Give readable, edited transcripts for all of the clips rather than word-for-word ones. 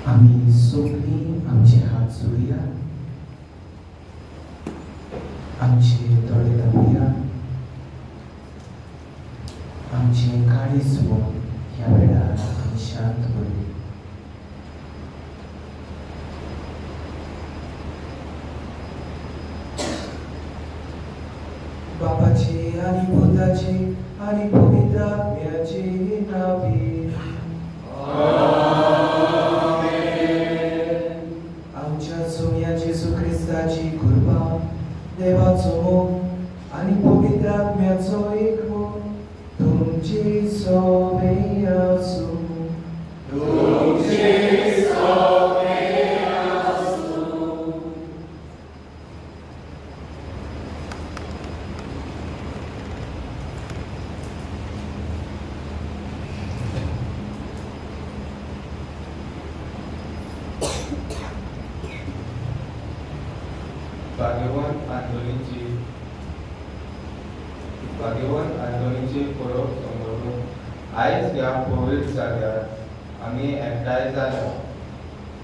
आमी सगळीं आमचे हात जोडया, आमचे दोळे दाबया, आमचें काळीज मन ह्या वेळार आमी शांत करुया. बापाचे आनी पुताचे आनी पवित्र आत्म्याचे नांवे. आमच्या सोम्या जेजू क्रिस्ताची कृपा, देवाचो मोग आनी पवित्र आत्म्याचो एकमत तुमचे सोबे आसूं. तुमचे सोबे आसूं. भाग्यवंत आंतोनीची परब समोरून आयज ह्या पवित्र जाग्यार आमी एकठांय जाल्या.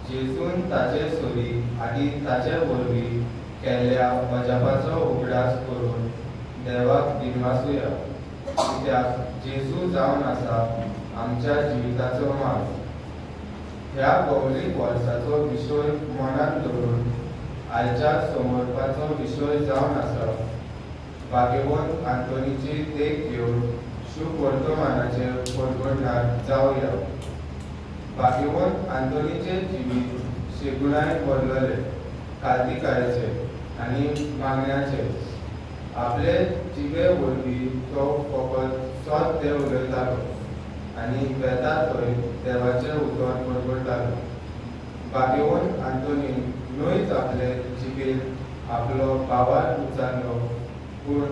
जेजून ताचे सोरी आनी ताचे वरवीं केल्ल्या अजापाचो उगडास करून देवाक दिनवासुया, कित्याक जेजू जावन आसा आमच्या जिविताचो मार्ग. ह्या भौलीक वर्साचो विशय मनांत दवरून आयच्या समर्पाचो विशय जावन आसा भाग्यवंत आंतोनीची देख घेवन शुभ वर्तमानाचे परगटणार जावया. भाग्यवंत आंतोनीचे जिवीत शेगुणाय भरलेले, काळजीकायेचे आनी मागण्याचे. आपले जिबे वरवीं तो फकत सत तें उलयतालो आनी वेता थंय देवाचें उतर परगटतालो. भाग्यवंत आंतोनीन न्हयच आपले जिबेन आपलो भावार उचारलो, पूण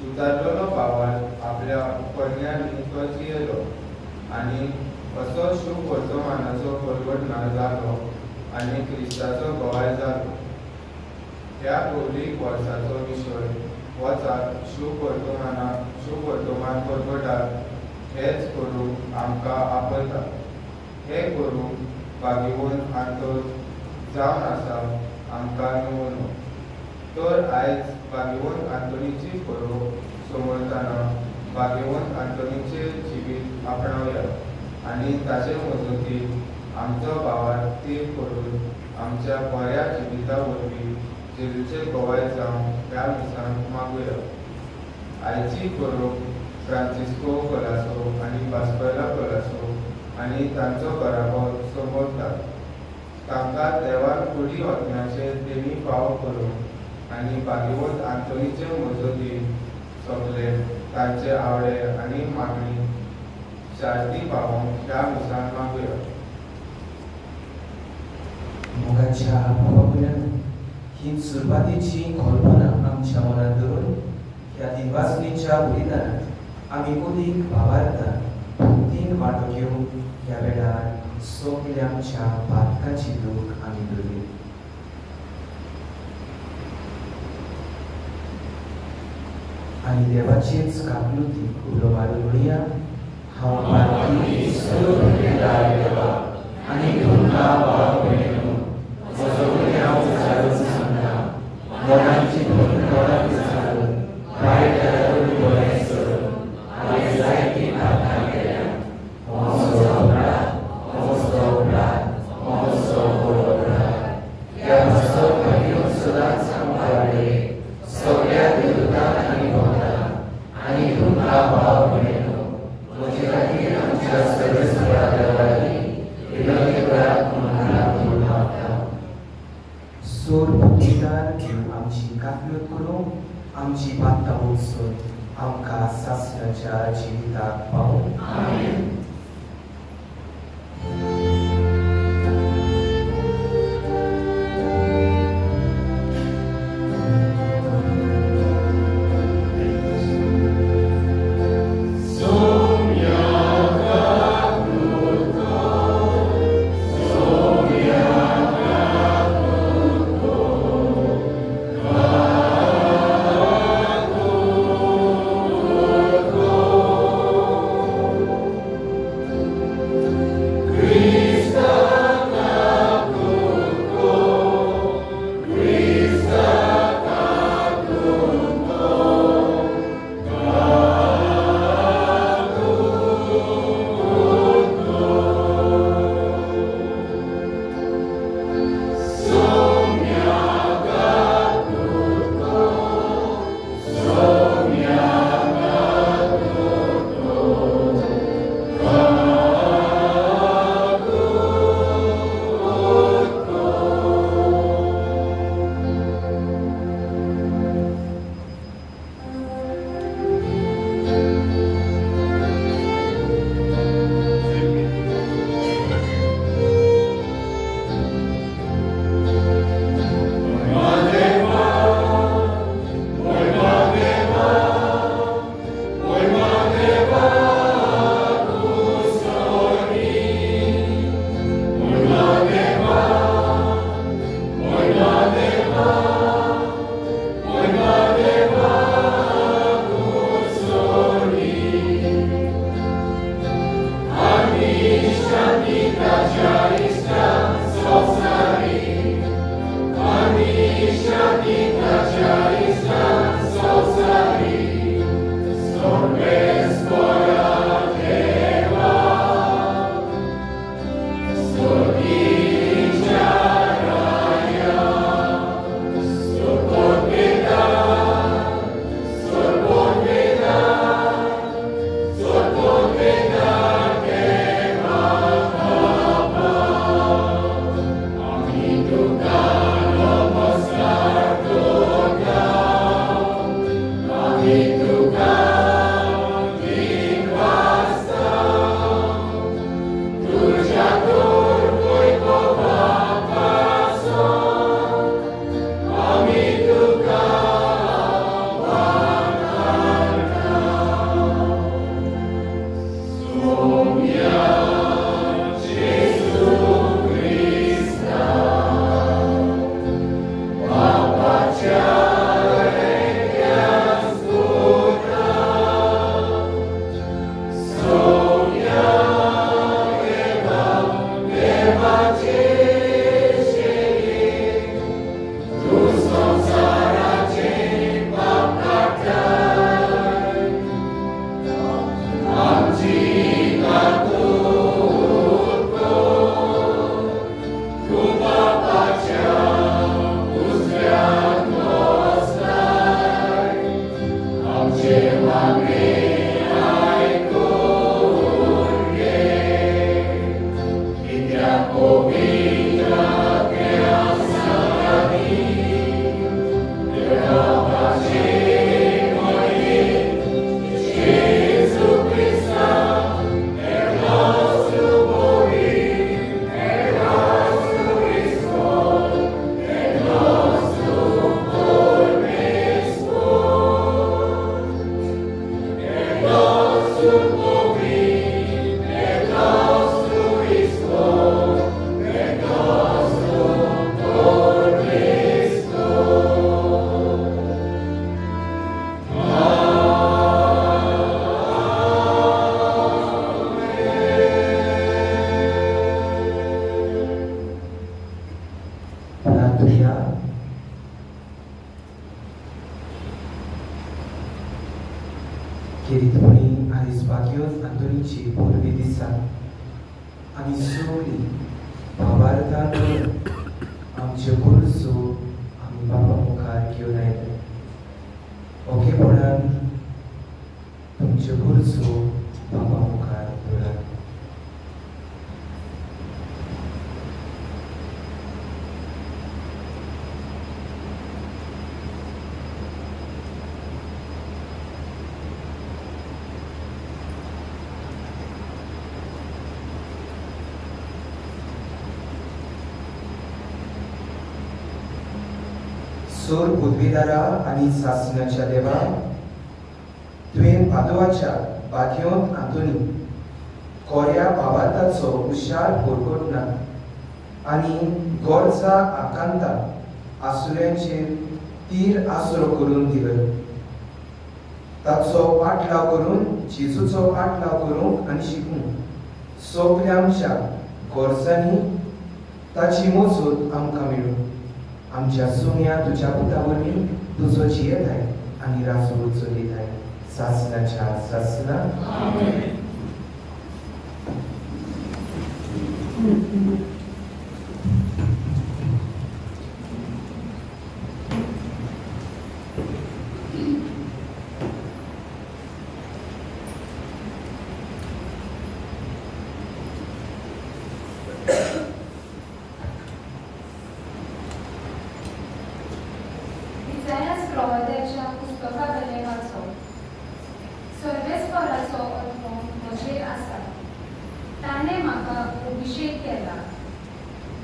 उचारलेलो भावार आपल्या करण्यांनी तो जियेलो आनी असो शुभ वर्तमानाचो परगटणार जालो आनी क्रिस्ताचो गवाय जालो. ह्या पौलीक वर्साचो विशय वचात शुभ वर्तमान परगटात हेच करूंक आमकां आपयता. हें करूंक भाग्यवंत आंतोन जावन आसा आमकां नमुनो. तर आयज भाग्यवंत आंतोनीची परब समरतना भाग्यवंत आंतोनीचें जिवीत आपणावया आनी ताचे मजगतीं आमचो भावार तीर करून आमच्या बऱ्या जिविता वरवीं जेजूचे गवाय जावंक ह्या मिसान मागुया. आयची परब फ्रांसिस्को कोलासो आनी पास्कोला कोलासो आनी तांचो घराबो समोरतात. तांकां देवान कुडी आत्म्याचे देवी फावो करून आनी भाग्यवंत आंतोनीचे मजगतीं सगळे तांचे आवडे आनी मागणी शांती पावोवंक ह्या मिसान मागुया. मोगाच्या भावा ही सुरवातीची कल्पना आमच्या मनात धरून ह्या दिनवासणीच्या बलिदानात आमी अदीक भावार्थान भक्तीन वांटो घेवन ह्या वेळार सगल्या आमच्या पातकाची दूख आमी धरली. आनी देवाचेच काकलुतीक उलो मारून म्हणया, हांव पातकी देवा आनी तुमकां भाव भयणींनो म्हजो गुन्यांव विचारून सांगता. मनान चिंतून तोंडान विचारून वायट धरून बरें सोडून हांवें जायतीं पातकां केल्यांत. हो म्हजो अपराध, हो म्हजो अपराध, हो म्हजो व्हड अपराध. ह्या पासत भयणीन सदांच आमकां वाडय सगळ्या देवतांक आनी भक्तांक आनी तुमकां भाव भयणींनो म्हजे खातीर आमच्या सर्वेस्परा देवा लागीं विनंती करात म्हणून हांव मागतां. सोर पुत्रितार देव आमची काकलूत करूं, आमची पातकां वचून आमकां सासणाच्या जिविताक पावूं. आमेन. खेरीतपणी आयज बागियोन आंतोनीची पूर्वी दिसा आमी सगळीं भावार्थान आमच्यो गरजो आमी बापा मुखार घेवन आयले. ओगेपणान तुमच्यो गरजो बापा मुखार दवरात. सोर पदवीदारा आनी सासणाच्या देवा, तुवें पादोवाच्या बागियोन आंतोनी कोऱ्या भावार्थाचो हुशार परगटना आनी गरजा आकांता आसुल्यांचेर तीर आसरो करून दिलो. ताचो पाठलाव करून जेजूचो पाठलाव करूंक आनी शिकूंक सगल्या आमच्या गरजांनी ताची मजत आमकां मेळूं. आमच्या सुण्या तुज्या पुता वरवीं तुजो जियेताय आनी राजू चलयताय सासणाच्या सासणा. सर्वेस्पराचो आत्मो म्हजेर आसा, ताणें म्हाका अभिशेक केला,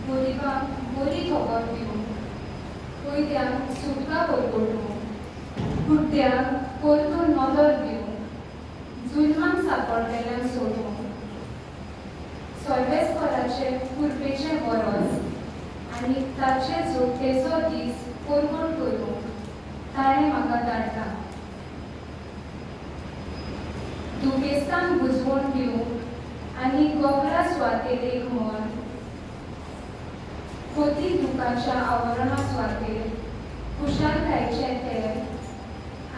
गरिबांक बरी खबर दिवंक, कैद्यांक सुटका परगटूंक, कुड्ड्यांक परतून नदर दिवंक, जुलमाक सांपडलेल्यांक सोडूंक, सर्वेस्पराचे कृपेचें वरस आनी ताचे जोडटेचो दीस परगट करूंक ताणें म्हाका धाडला. दुखेस्तांक बुजवण दिवंक आनी गोबरा सुवातेर एक मन, कोती दुखाच्या आवरणा सुवातेर खुशालकायेचें तेल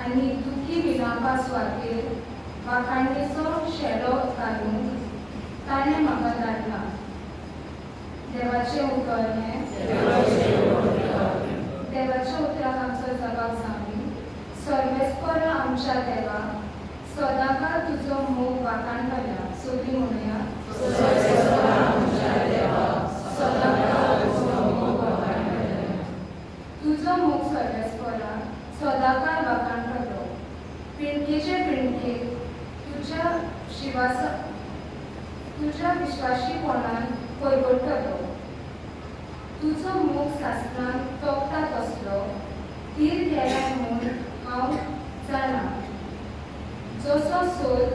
आनी दुखी विलापा सुवातेर वाखाणेचो शेलो घालूंक ताणें म्हाका धाडला. देवाचें उतर हें. देवाच्या उतराक आमचो जबाब जावंदी. सर्वेस्पर आमच्या देवा, सदांकाळ तुजो मोग वाखाणटल्या. सगळीं म्हणुया, तुजो मोग सर्वेस्परा सदांकाळ वाखाणटलो. पिळगेचे पिळगेक तुज्या शिवास तुज्या विश्वाशीपणान परगटतलो. तुजो मोग सासणान तोपता तसलो थीर केलाय म्हूण हांव जाणा. जसो सोद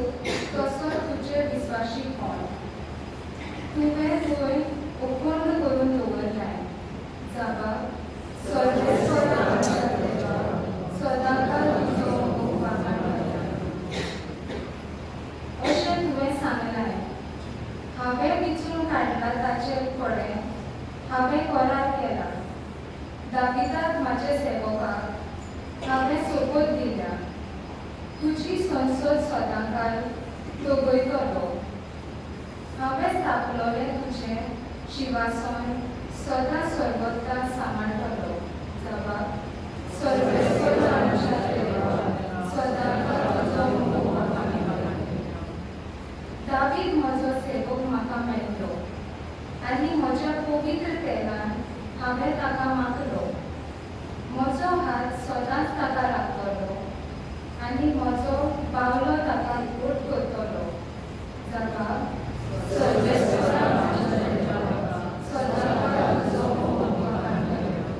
तसो तुजें विस्वाशीपण तुवें थंय अखंड करून दवरलाय. जाबा सर्वेस्परा आमच्या देवा, सदांकाळ तुजो मोग वाखाणटल्या. अशें तुवें सांगलाय, हांवें विचून काडला ताचे कडेन हांवें करार केला. दाविदाक म्हाज्या सेवकाक हांवें सोबत दिल्या, तुजी संसद सदांकाळ तगयतलो. हांवें स्थापलोलें तुजें शिवासन सदां सर्वत्र सांबाळटलो. जबाब सर्वेस्पर आमच्या देवा, सदांकाळ तुजो मोग वाखाणटलो. दावीद म्हजो सेवक म्हाका मेळ्ळो आनी म्हज्या पवित्र तेलान हांवें ताका मागलो. म्हजो हात सदांच ताका राखतलो आनी म्हजो बावलो ताका घट करतलो. जबाब सर्वेस्परा आमच्या देवा, सदांकाळ तुजो मोग वाखाणटलो.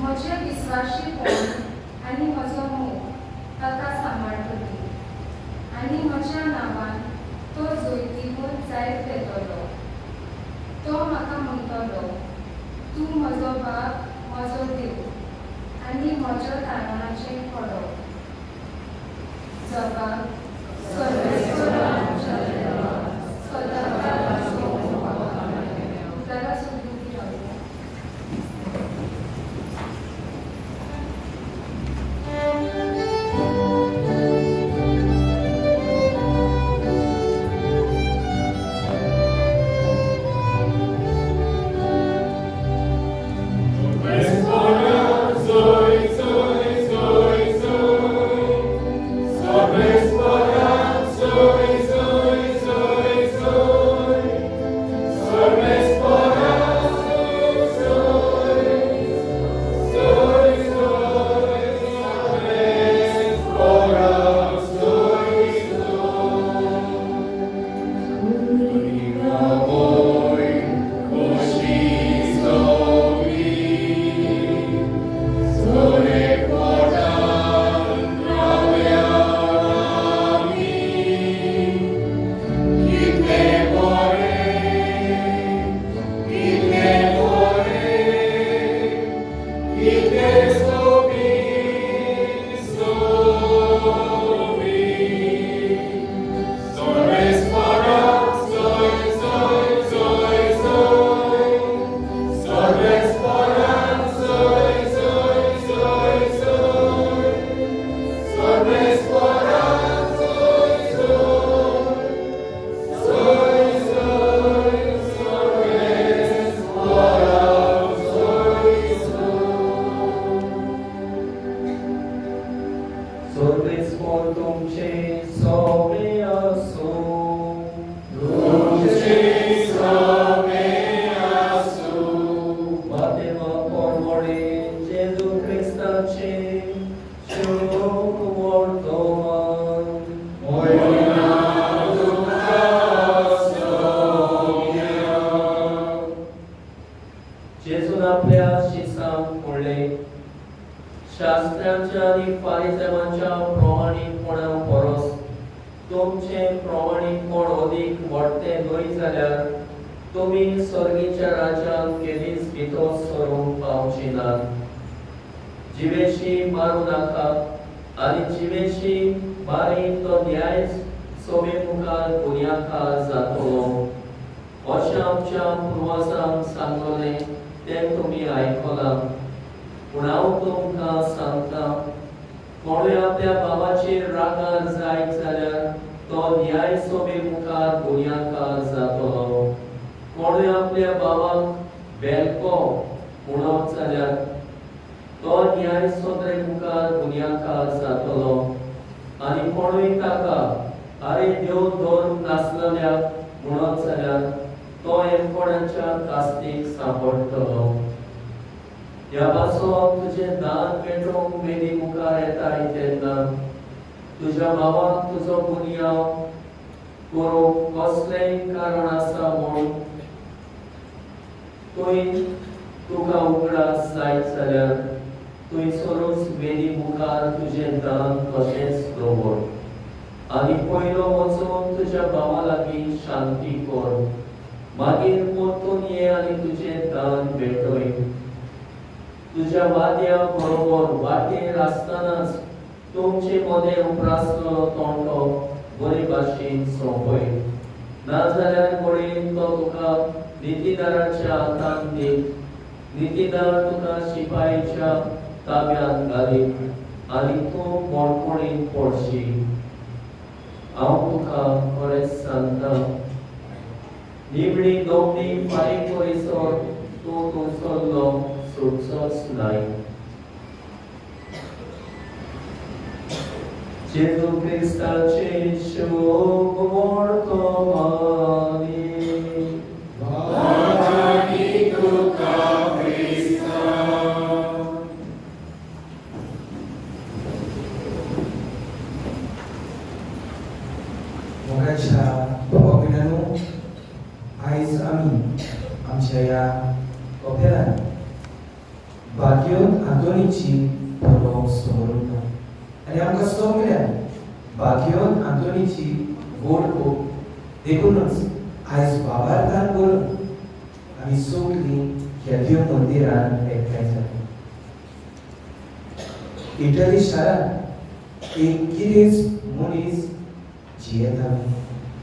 म्हजें विस्वाशीपण आनी म्हजो मोग ताका सांबाळटली आनी म्हज्या नांवान तो जैतिवंत जायत येतलो. तो म्हाका म्हणटलो, तूं म्हजो बाप, म्हजो देव आनी म्हज्या तारणाचें खडो. जबाब सर्वेस्परा आमच्या देवा, सदांकाळ तुजो मोग वाखाणटलो. उतरां सगळीं रावया. Thank you. शास्त्र्यांच्या आनी फारिजेवांच्या प्रमाणीकपणा परस तुमचें प्रमाणीकपण अदीक व्हडतें न्हय जाल्यार तुमी सर्गीच्या राज्यांत केदीच भितर सरूंक पावची नात. जिवेशी मारूं नाका आनी जिवेशी मारीन तो न्याय सभे मुखार गुन्यांवकार जातलो अशें आमच्या पुर्वजांक सांगलें तें तुमी आयकलां. पूण हांव तुमकां सांगता, कोणूय आपल्या भावाचेर रागार जायत जाल्यार तो न्याय सभे मुखार गुन्यांवकार जातलो. कोणूय आपल्या भावाक बेलको म्हणत जाल्यार तो न्याय सभे मुखार गुन्यांवकार जातलो. आनी कोणूय ताका आरे देव धर्म नासलेल्या म्हणत जाल्यार तो एकपणाच्या कास्तीक सांपडटलो. ह्या पासून तुजें दान पेटोवंक वेदी मुखार येताय तेन्ना तुज्या भावाक तुजो गुन्यांव करूंक कसलेंय कारण आसा म्हूण तुवें तुका उगडास जायत जाल्यार थंयसरूच वेदी मुखार तुजें दान तशेंच दवर आनी पयलो वचून तुज्या भावा लागीं शांती कर, मागीर परतून ये आनी तुजें दान भेटय. तुज्या वाद्या बरोबर वाटेर आसतनाच तुमचे मदें उप्रासलो तोंडो बरे भाशेन सोंपय, नाजाल्यार घडये तो तुका नितीदाराच्या हातान दीत, नितीदार तुका शिपायच्या ताब्यांत घालीत आनी तूं बणबणीत पडशी. हांव तुका खरेंच सांगता, निमणी दोमणी फारीक करीसर तूं थंयसरलो सुटचोच नाय. जेजू क्रिस्ताचे शुभ वर्तमानी. मोगाच्या भावा भयणांनो, आयज आमी आमच्या ह्या कपेलान भाग्योत आंतोनीची परब समोर आनी आमकां सगळ्यांक भाग्योत आंतोनीची गोड खूब, देखूनच आयज बाबार्थान करून आमी सगळीं ह्या देव मंदिरान एकठांय जाली. इटली शारांत एक गिरेस्त मनीस जियेतालो.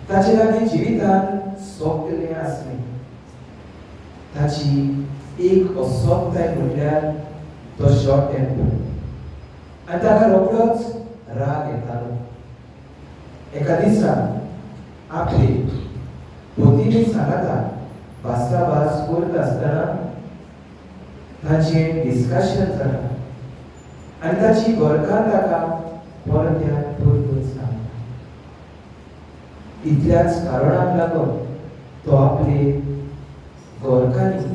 ताचे लागीं जिवितान सगळें आसलें. ताची एक असोकताय म्हटल्यार तो शॉर्ट टेम्पर आनी ताका रोखडोच राग येतालो. एका दिसा आपले पतीनी सांगाता भासाभास करता आसतना ताचें डिस्कशन जाता आनी ताची घरकार ताका परत्यान परतून सांगता. इतल्याच कारणाक लागून तो आपले घरकान्नी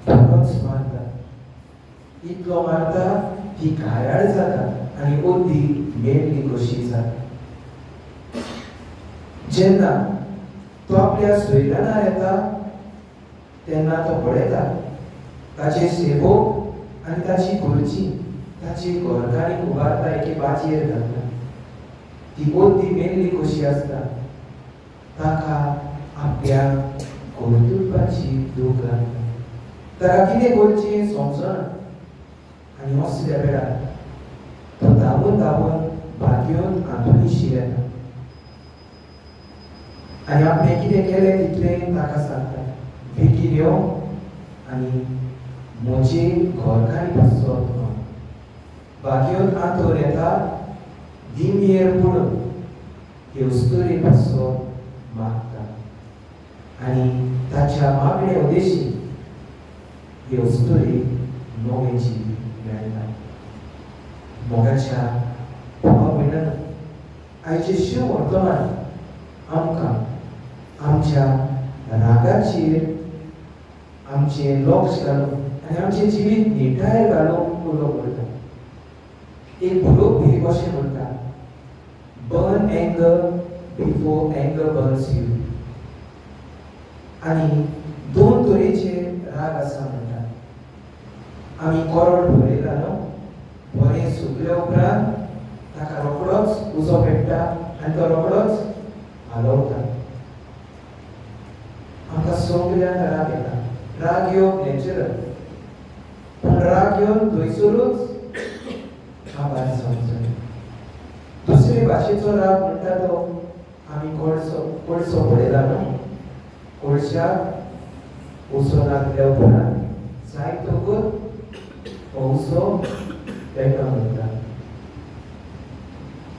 बरोच मारता. इतलो मारता ती घायाळ जाता आनी अर्दी मेल्ली कशी जाता. जेन्ना तो आपल्या सोयऱ्यानार येता तेन्ना तो पळयता ताचे सेवक आनी ताची घरची ताची घरकान्नीक उबारता, एके बाजयेर घालता. ती अर्दी मेल्ली कशी आसता. ताका आपल्या कर्तुपाची दूख लागता. ताका कितें करचें समजना आनी असल्या वेळार तो धांवून धांवून भाग्योत आंतोनीशी येता आनी आपणें कितें केलें तितलें ताका सांगता. बेगीन यो आनी म्हजे घरकान्नी पासत भाग्योत आंतोर येता, दिमयेर पडून हे अस्तुरे पासत मागता आनी ताच्या मागण्या उद्देशी हे अस्तुरे नवें जिवीत मेळटा. मोगाच्या भावा भयणांनो, आयचें शिव वर्तमान आमकां आमच्या रागाचेर आमचें लक्ष घालून आनी आमचें जिवीत निटाय घालूंक उलो करता. एक बरोवपी अशें म्हणटा, burn anger before anger burns you. आनी दोन तरेचे राग आसा म्हणटा. आमी कोरड बरयला न्हू, बरें सुकल्या उपरांत ताका रोखडोच उजो पेट्टा आनी तो रोखडोच हालवता. आमकां सगल्यांक राग येता. राग येवप नॅचरल, पूण राग येवन थंयसरूच काबार जावंक जाय. दुसरे भाशेचो राग म्हणटा तो आमी कोळसो कोळसो पळयला न्हू, कोळशाक उसो लागल्या उपरांत जायतकूच हो उसो पेटोवन वता.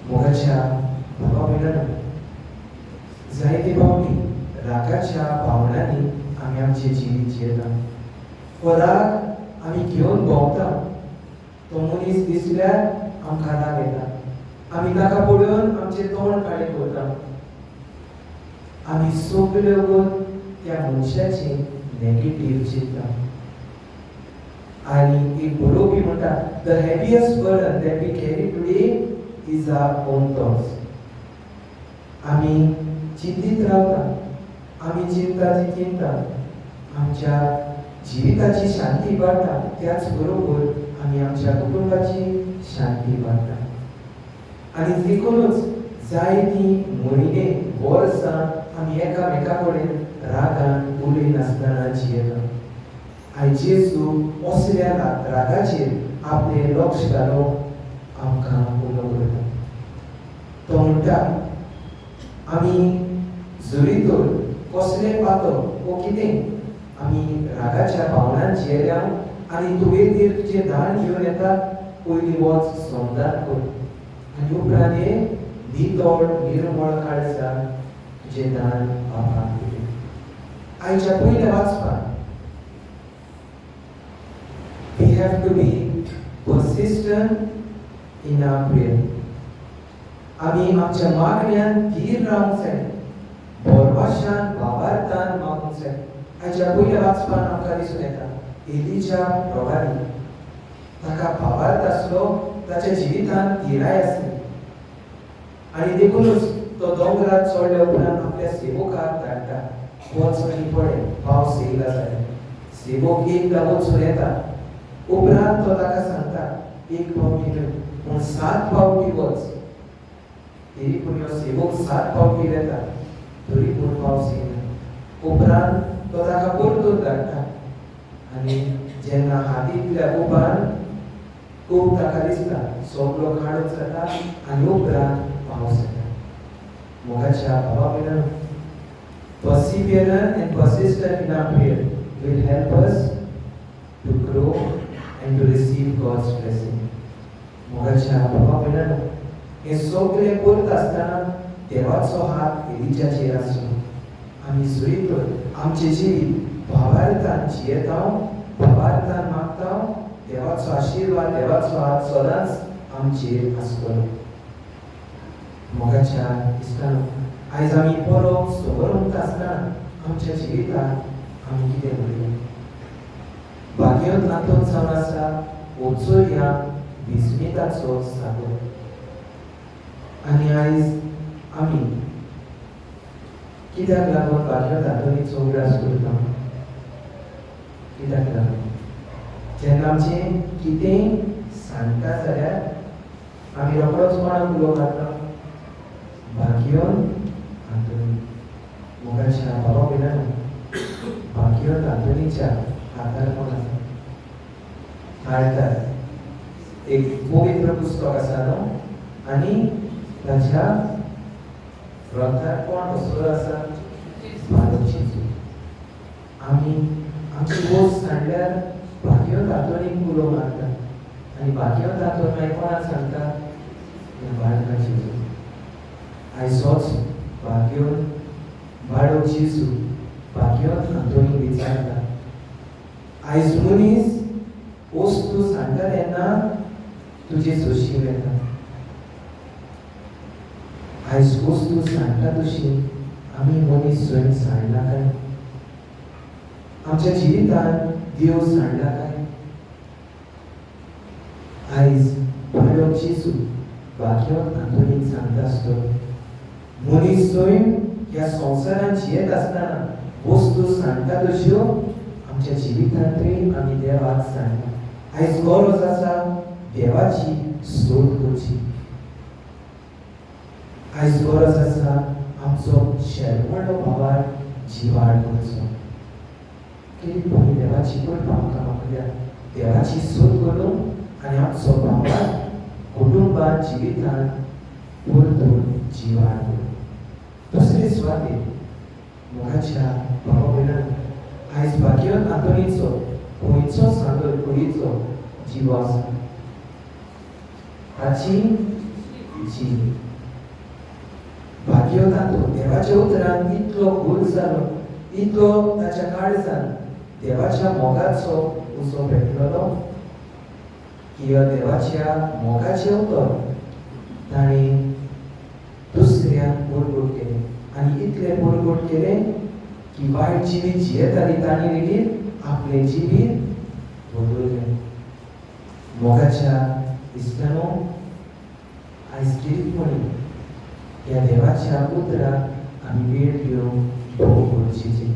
मोगाच्या भावा भयणांनो, जायते फावटी रागाच्या भावनांनी आमी आमचें जिवीत जियेता. हो राग आमी घेवन भोंवता. तो मनीस दिसल्यार आमकां राग येता, आमी ताका पळोवन आमचें तोंड काळें करता. आमी सगल्यो त्या मनशाची नेगेटीव चिंता. आनी एक बरोवपी म्हणटा, the heaviest burden that we carry today is our own thoughts. आमी चिंतीत रावता, आमी चिंता चिंता आमच्या जिविताची शांती वाडटा, त्याच बरोबर आमी आमच्या कुटुंबाची शांती वाडटा. आनी देखूनच जायतीं म्हयने वर्सां आमी एकामेका कडेन रागान उलयनासतना जियेता. आयज जेजू असल्या रागाचेर आपलें लक्ष घालूंक आमकां उलो करता. तो म्हणटा, आमी जरी तर कसलें पातक वो कितें आमी रागाच्या भावनान जियेल्या आनी तुवें तुजें दान घेवन येता, पयलीं वच समदान कर आनी उपरांत हें नितळ निर्मळ काळजान तुजें दान बापाक दिलें. आयच्या पयल्या वाचपाक we have to be persistent in our prayer. आमी आमच्या मागण्यान धीर रावंक जाय, भरवशान भावार्थान मागूंक जाय. आयच्या पयल्या वाचपान आमकां दिसून येता एलिजा प्रवादी ताका भावार्थ आसलो, ताच्या जिवितान धिराय आसली आनी देखूनच तो दोंगरार चडल्या उपरांत आपल्या सेवकाक धाडटा, वच आनी पळय पावस येयला जाल्यार. सेवक एकदां वचून येता, उपरांत तो ताका सांगता एक फावटी न्हय पूण 7 फावटी वच. तरी पूण ह्यो सेवक 7 फावटी वेता तरी पूण पावस येयना. उपरांत तो ताका परतून धाडटा आनी जेन्ना हातींतल्या कुपान कूप ताका दिसता, सगलो काडून जाता आनी उपरांत पावस येता. मोगाच्या भावा भयणांनो, perseverance and persistence in our prayer will help us to grow and to receive God's blessing. मोगाच्या भावा भयणांनो, हें सगळें करता आसतना देवाचो हात एलिजाचेर आसलो. आमी जरी तर आमचें जिवीत भावार्थान जियेता, भावार्थान मागता, देवाचो आशिर्वाद देवाचो हात सदांच आमचेर आसतलो. मोगाच्या इश्टांनो, आयज आमी परब समरमता आसतना आमच्या जिवितांत आमी कितें करुया? भाग्यवंत नातून जावन आसा वचुया विस्मिताचो सागर. आनी आयज आमी कित्याक लागून भाग्यवंत आंतोनीचो उगडास करता? कित्याक लागून? जेन्ना आमचें कितेंय सांगता जाल्यार आमी रोखडोच कोणाक उलो मारता? भाग्यवंत आंतोनी. मोगाच्या भावा भयणांनो, भाग्यवंत आंतोनीच्या हातार कोण आसा? हाडटात एक पवित्र पुस्तक आसा न्हू, आनी ताच्या ग्रंथार कोण बसलो आसा? बाळक जेजू. आमी आमची वस्त सांडल्यार भाग्यवंत आंतोनीक उलो मारता आनी भाग्यवंत आंतोनी मागीर कोणाक सांगता? बाळका जेजू. आयज होच भाग्यवंत बाळक जेजू भाग्यवंत आंतोनीक विचारता, आयज मनीस वस्तू सांडटा तेन्ना तुजे सोशी येता, आयज वस्तू सांडटा तशी आमी मनीस स्वयं सांडला काय? आमच्या जिवितांत देव सांडला काय? आयज बाळक जेजू भाग्यवंत आंतोनीक सांगता आसतलो, मनीस स्वयं ह्या संवसारांत जियेत आसतना वस्तू सांडटा तश्यो आमच्या जिवितांतूय आमी देवाक सांडटा. आयज गरज आसा देवाची सोद करची. आयज गरज आसा आमचो शेरवडो भावार जिवाळ करचो. कितें देवाची कृपा आमकां मागल्या, देवाची सोद करून आनी आमचो भावार कुटुंबान जिवितान परतून जिवाळ करूं. दुसरे सुवातेर मोगाच्या भावा भयणांनो, आयज भाग्यवंत आंतोनीचो खंयचो सांगत कुडीचो जीव आसा ताची जीव. भाग्यवंत आंतोन देवाच्या उतरान इतलो खूल जालो, इतलो ताच्या काळजान देवाच्या मोगाचो उजो पेटलेलो की ह्या देवाच्या मोगाचें उतर ताणें दुसऱ्यांक परगट केलें आनी इतलें परगट केलें की वायट जिवीत जियेताली तांणी लेगीत आपलें जिवीत बदललें. मोगाच्या इश्टांनो, आयज कितें ह्या देवाच्या उतराक आमी वेळ दिवन भोव गरजेचें.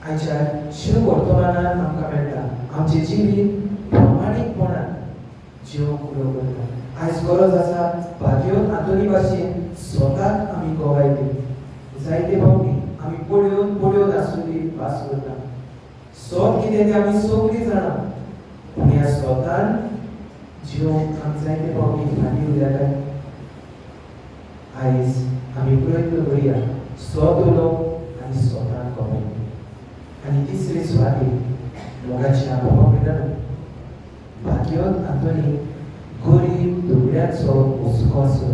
आयच्या शिव वर्तमानान आमकां मेळटा आमचें जिवीत प्रामाणीकपणान जिवंक उलो करता. आयज गरज आसा भाग्यवंत आंतोनी भाशेन स्वताक आमी गवाय दिवं. जायते फावटी आमी पळोवन पळोवन आसुनी भास करता. स्वत कितें तें आमी सगळीं जाणा, पूण ह्या स्वतान जिवंक आमी जायते फावटी फाटीं उरल्या काय? आयज आमी प्रयत्न करुया स्वत उलोवंक आनी स्वताक गवाय दिवंक. आनी तिसरे सुवातेर मोगाच्या भावा भयणांनो, भाग्यवंत आंतोनी गरीब दुबळ्याचो हुस्को आसलो.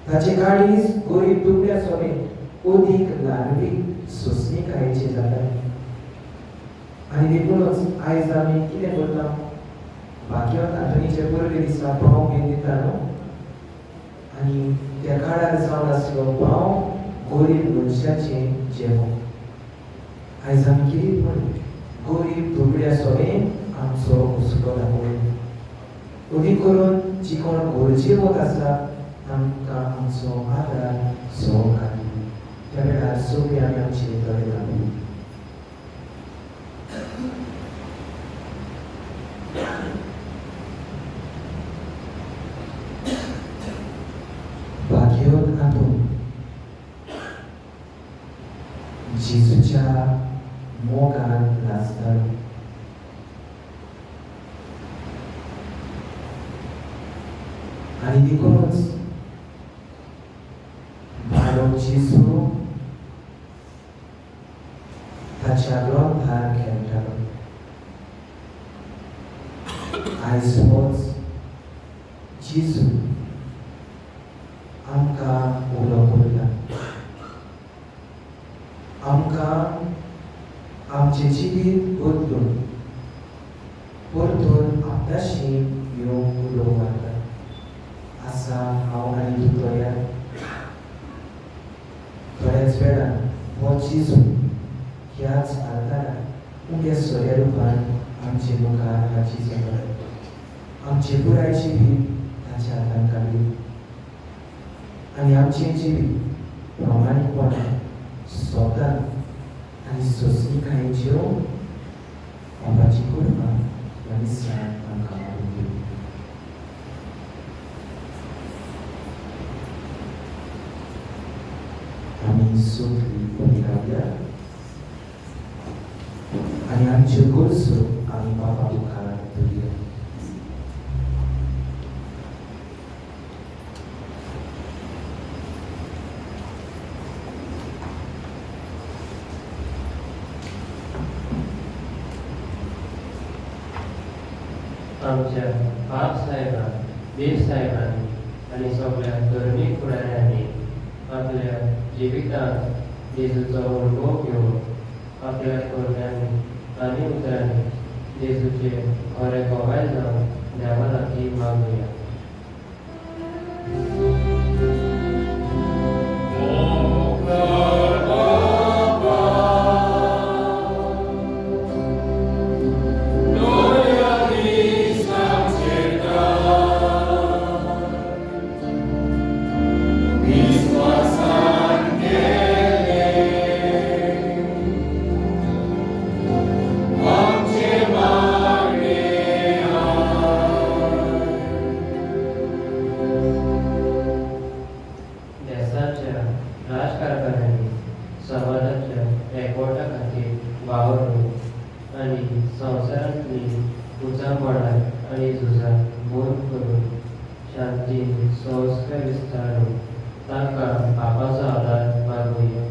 ताचे काळीज गरीब दुबळ्या सोबे अदीक ल्हानवीक सोंसणीकायेचें जाता. आनी देखूनच आयज आमी कितें करता, भाग्यवंत आंतोनीचे पयले दिसा पांव घेवन दिता न्हू, आनी त्या काळार जावन आसलो पांव गरीब मनशाचें जेवण. आयज आमी कितें म्हण गरीब दुबळ्या सोबे आमचो हुस्को दाखोवया. अदीक करून जी कोण गरजेवंत आसा तांकां आमचो आदार सहकार. त्या वेळार सगळीं आमी आमचे दोळे धांपया. भाग्यवंत आंतोन जेजूच्या मोगान नाचतालो. आनी देखूनच बाळो जेजू ताच्या ग्रंथार खेळटालो. आयज होच जेजू आमकां उलो करता, आमकां आमचें जिवीत बदलून परतून आपणाशी येवंक उलो मारता. आसा हांव आनी तूं तयार? थोड्याच वेळान हो जेजू ह्याच आल्तारार उण्या सोऱ्या रुपान आमचे मुखार हाजीर जाता. आमचें पुराय जिवीत ताच्या हातान काडली आनी आमचें जिवीत प्रामाणीकपणान स्वता आनी सोंसणीकायेच्यो बाबाची कृपा ह्या मिसाक आमकां मागून दिवं. आमी सगळीं उबीं रावया आनी आमच्यो गरजो आमी बाबा मुखार दवरुया. आमच्या बाप साहेबान, देव साहेबांनी आनी सगळ्या धर्मीक फुडाऱ्यांनी आपल्या जिवितांत जेजूचो अणभव घेवन आपल्या करण्यांनी आनी उतरांनी जेजूचे खरे गवाय जावन देवा लागीं मागुया. Amen. एकवटा खातीर वावरूंक आनी संवसारांतली उचांबळां आनी झुजां बंद करून शांतीन संस्कार विस्तारून तांकां बापाचो आदार मागुया.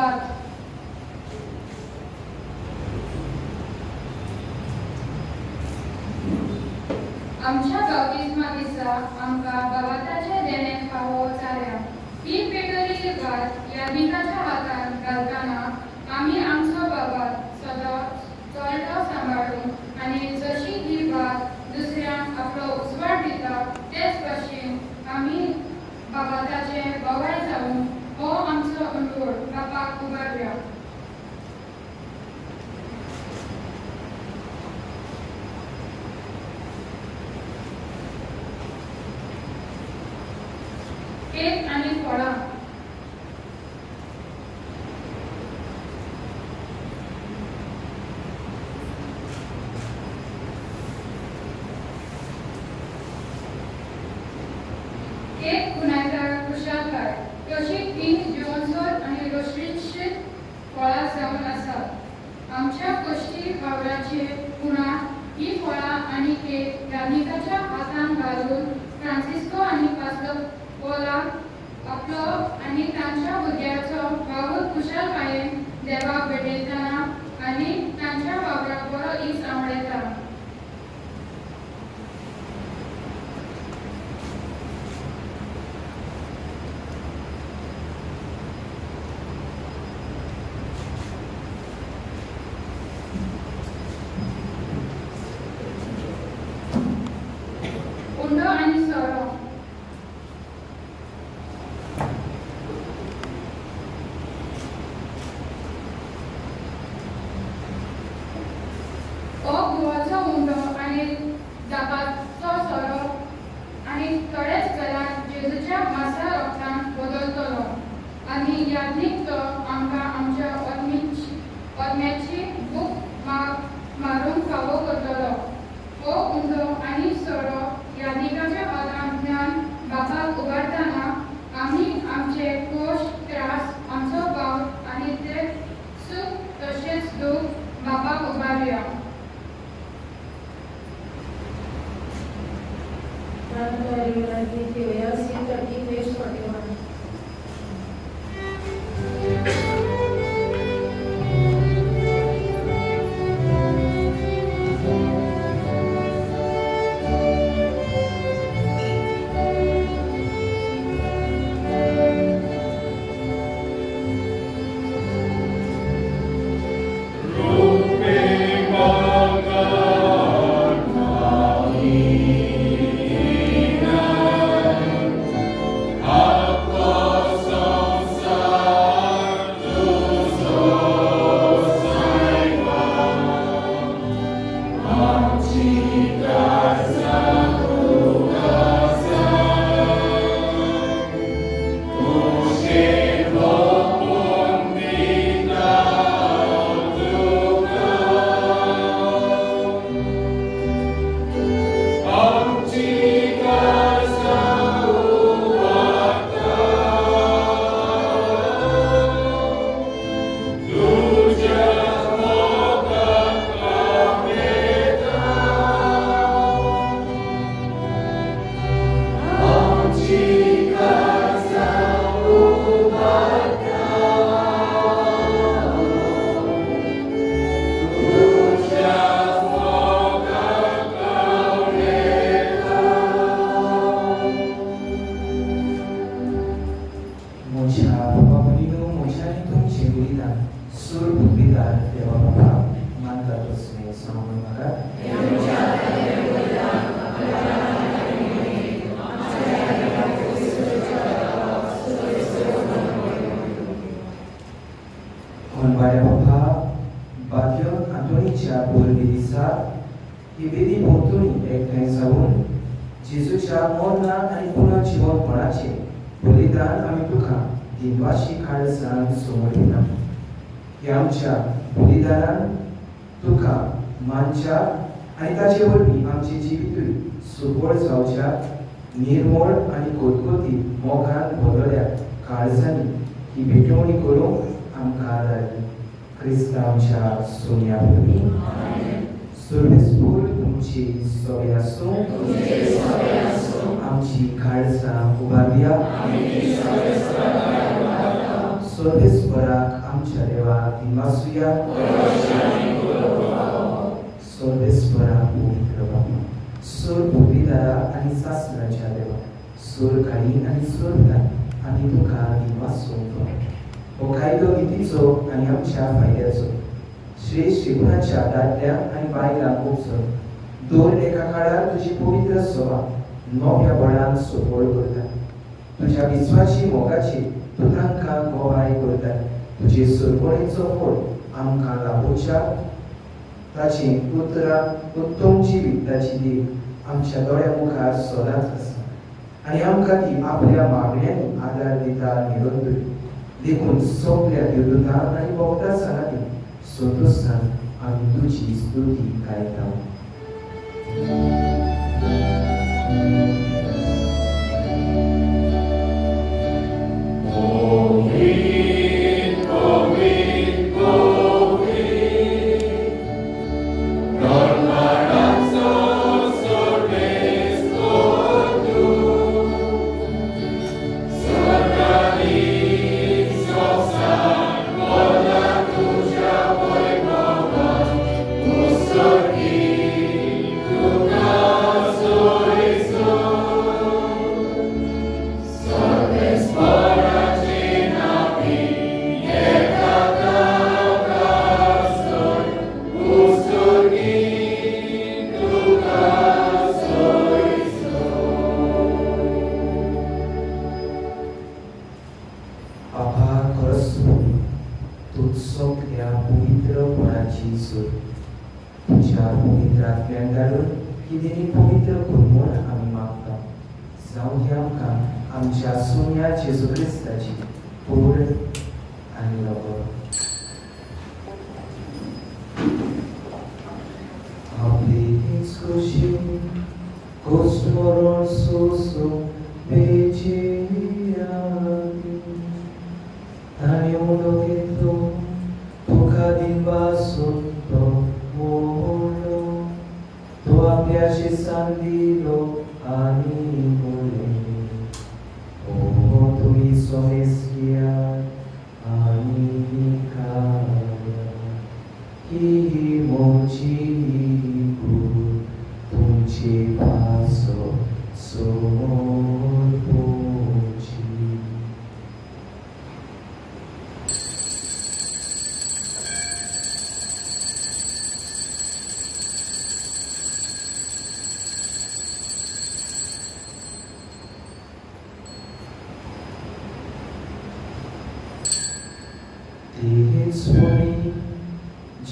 वात. आमच्या बाप्तिस्मा दिसा आमकां बाबाताचें देणें फावो जाल्या. ही पेटयल्ली वात याज्ञिकाच्या हातांत घालतना आमी आमचो बाबात सदां चलटो सांबाळून आनी जशी ही वात दुसऱ्यांक आपलो उजवाड दिता तेच भशेन आमी बाबाताचे गवाय जावन हो आमचो अणभव बापाक उबारुया. केक आनी फळां. केक खुणायता खुशालकाय तशी तीं जिवनसर आनी रोशणीशीत फळां जावन आसात. आमच्या कश्टी वावराचे खुणाक ही फळां आनी केक याज्ञिकाच्या हातांत घालून फ्रांसिस्को आनी पास्लो पोलाक आपलो आनी तांच्या भुरग्यांचो वावर खुशालकायेन देवाक भेटयतना आनी तांच्या वावराक बरो दीस आवडयता. उंडो आनी सोरो. हो गोवाचो उंडो आनी जापाचो सोरो आनी थोड्याच वेळान जेजूच्या मासा रोगतान बदलतलो आनी याज्ञीक तो आमकां आमच्या आत्म्याची भूक मारूंक फावो करतलो. हो उंडो आनी सोरो याज्ञिकाच्या हातांतल्यान बापाक उबारतना आमी आमचे कोश त्रास आमचो वावर आनी ते सूख तशेंच दूख बापाक उबारुया. C 30 page 41. निर्मोळ आनी कोतकोती मोगान भरलेल्या काळजांनी ही भेटवणी करूंक आमकां आदार. क्रिस्तांवच्या सोन्या वरवीं. सर्वेस्पूर तुमची सोय आसूं. आमची काळजां उबारुया. सर्वेस्पराक आमच्या देवाक दिनवासुया. सर्वेस्पराक पवित्र बाबा, सोर भोगीदारा आनी सासणाच्या देवा, सोर काळी आनी सोरदार आमी तुका दिनवासूंक फावो. हो कायदो नितीचो आनी आमच्या फायद्याचो श्रेश्ठ गुणाच्या दादल्यांक आनी बायलांक उपजो दर एका काळार तुजी पवित्र सभा नव्या बळान सफळ करता. तुज्या विस्वाची मोगाची तूं तांकां गवाय करता. तुजे सरपळेचो फळ आमकां लाभोवच्या ताची उतरां उत्तम जिवीत ताची देख आमच्या दोळ्या मुखार सदांच आसा आनी आमकां ती आपल्या मागण्यांनी आदार दिता निरंतर. देखून सगल्या देवदूतां आनी भक्तां सांगाती संतोशान आमी तुजी स्तुती गायता.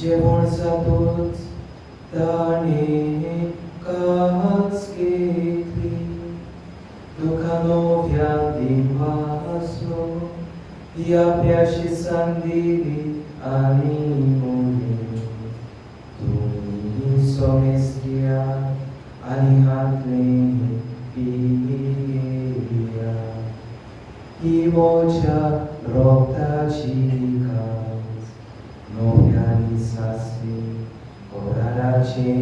जेवण जातूच ताणें काच घेतली, तुका नव्या दिनवासलो, ती आपल्या शिसान दिली आनी म्हणलें, तुमी सोमेस घेयात आनी हातलें पिया, ही म्हज्या रोगताची काच नव्यानी सासली कोराराचे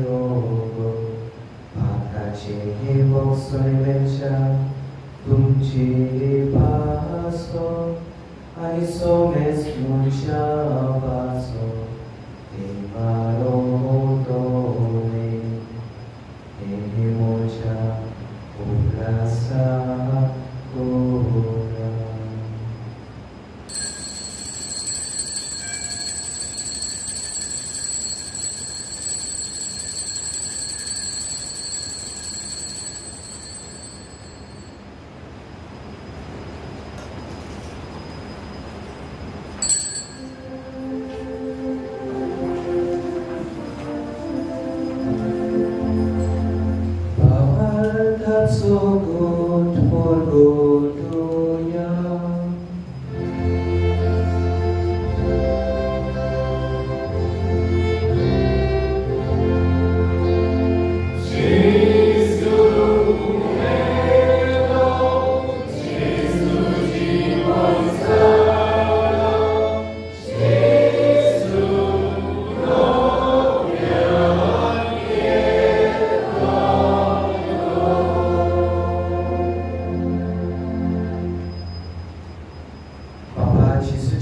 रोग पाताचे हे बॉक्सोने तुमचे पासो आनी सोमेस मनशा पासो देवारो दोले हे म्हज्या उगडासा कोरा.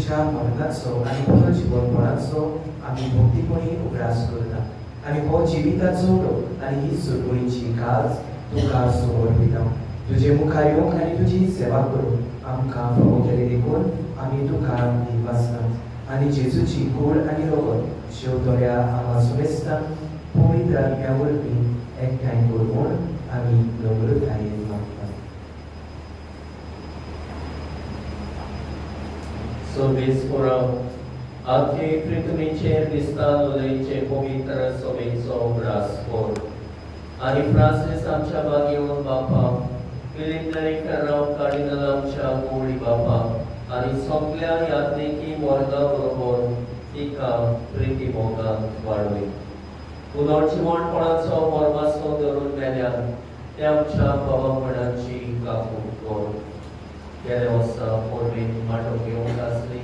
तुझ्या मरणाचो आनी पुनर्जिवनपणाचो आमी भक्तीपणी उगडास करता आनी हो जिविताचो उडो आनी ही सुरगुणीची काज तुका समर्पिता. तुजे मुखार येवंक आनी तुजी सेवा करूंक आमकां फावो केली देखून आमी तुका दिवासता आनी जेजूची कूड आनी रगत शेवतोड्या आमा समेस्तांक पवित्र आत्म्या वरवीं एकठांय कर म्हूण आमी नम्रतायेन मागता. सोबीस पुराव आख्खे पृथ्वीचेर दिसता उलयचे पवित्र सोबेचो उगडास कर आनी फ्रांसीस आमच्या बागेवन बापा, फिलीप नेरी फेर्रांव कार्डिनल आमच्या गोवळी बापा आनी सगल्या यात्रिकी वर्गा बरोबर तिका प्रिती मोगान वाडय. पुनर्जिवणपणाचो मोर्मासो धरून मेल्यान ते आमच्या बाबा मणाची काकूट कर. गेल्या वर्सा पोरबेन माटो घेवंक आसली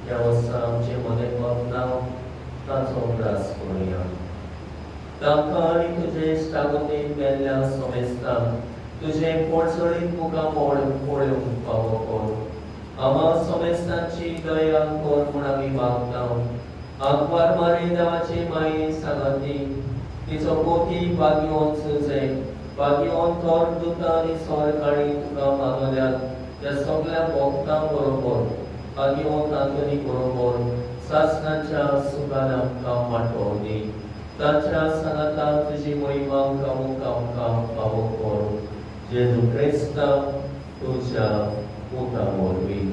त्या वर्सा आमचे मदें नांव ताचो उगडास करुया. तांकां आनी तुजे इश्टागतीन मेल्ल्या समेस्तांक तुजें पोटसळीत मुखामळ पळोवंक फावो कर. आमा समेस्तांची दया कर म्हूण आमी मागता. आंकवार मारी देवाची माई सांगाती तिचो पोती बागियोन सुजे बागियोन थोर दुता आनी सोरकाणी तुका मानवल्यात त्या सगल्या भोक्तां बरोबर बागियोन आंतोनी बरोबर सासणाच्या सुखान आमकां वांटो दी. ताच्या सांगातान तुजी महिमा गावूंक आमकां फावो कर. जेजू क्रिस्ता तुज्या पुता वरवीं.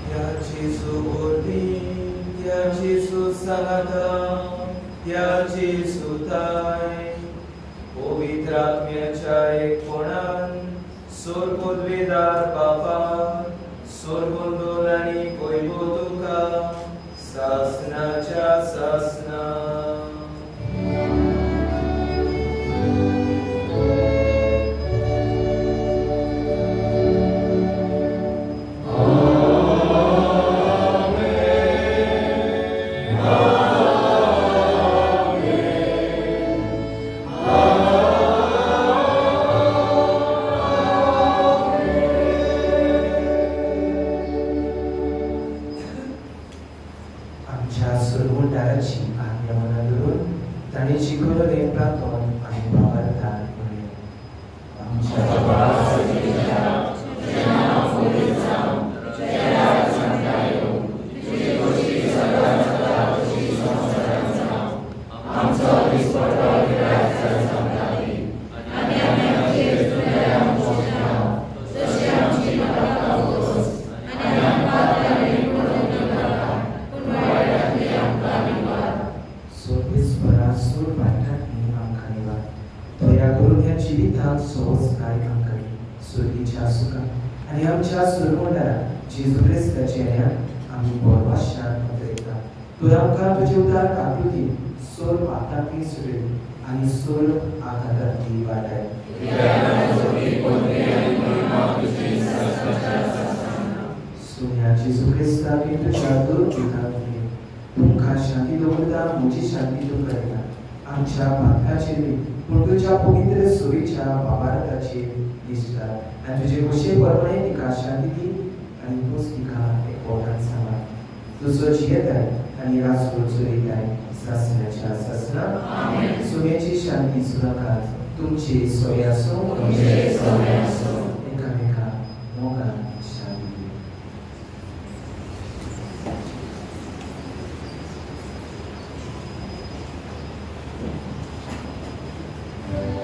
त्या जेजू वरवीं, त्या जेजू सांगाता, त्या जेजूताय पवित्र आत्म्याच्या एकपणान सोर्गोद्वेदार बापा सोर्गोंदोल आनी पयलो तुका सासनाच्या सासना.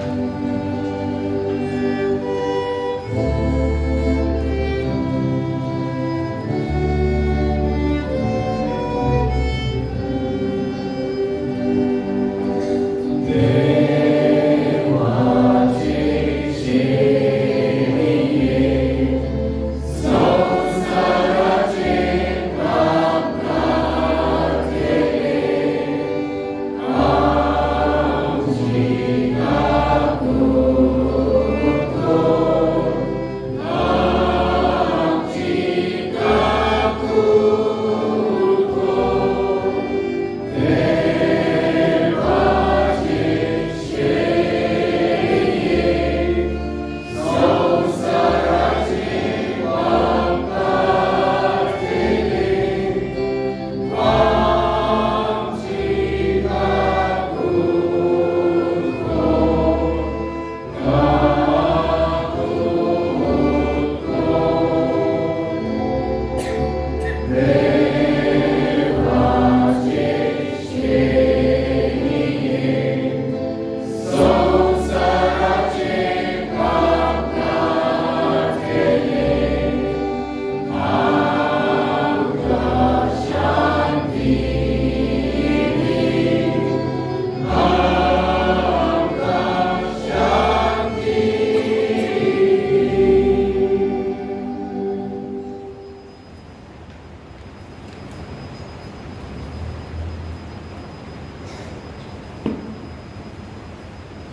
Amen.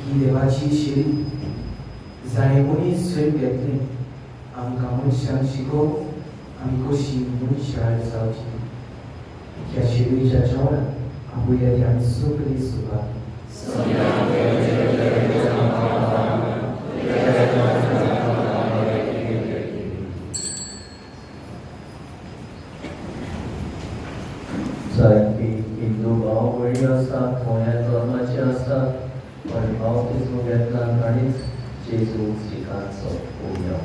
ही देवाची शिरी जाणें मनीस सैम घेतलें आमकां मनशांक शिकोवंक आमी कशी मनशाळ जावची. ह्या शिरीच्या जेवणाक आपुया ती आमी सगळीं सुवात. जायते हिंदू भाव भयणी आसतात, थोड्या धर्माचे आसतात, पण बाप्तिस्म घेतला ताणीच जेजू स्विकारचो कोम्यांव.